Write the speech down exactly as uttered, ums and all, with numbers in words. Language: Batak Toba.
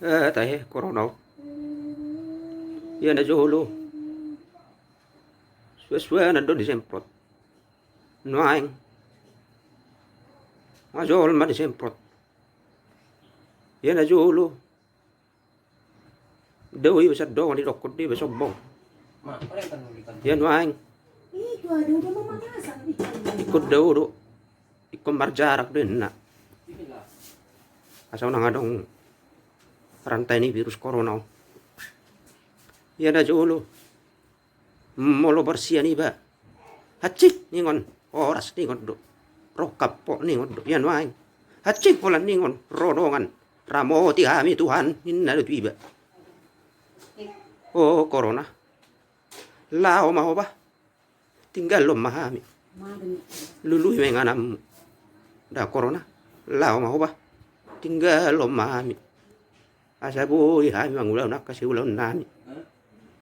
Eh, tahe, corona on. Ia na jolo, suan-suanan do disemprot. Nuaeng, nga jolma disemprot. Ia na jolo, dao iba sandongan, didokkon do iba sombong. Ia nuaeng, ingkon dao do, ingkon marjarak do inna, asa unang adong rantai ni virus corona on. Ia na jolo, molo bersian iba, hansit ningon, horas ningon do, rongkap pok ningon do. Ia nuaeng, hansit holan ningon, ro dongan, ramoti hami Tuhan, ninna do tu iba. O corona, laho ma ho bah, tinggalhon ma hami, lului ma ingananmu. Da corona, laho ma ho bah, tinggalhon ma hami, asa boi hami mangulahon angka siulaonnami.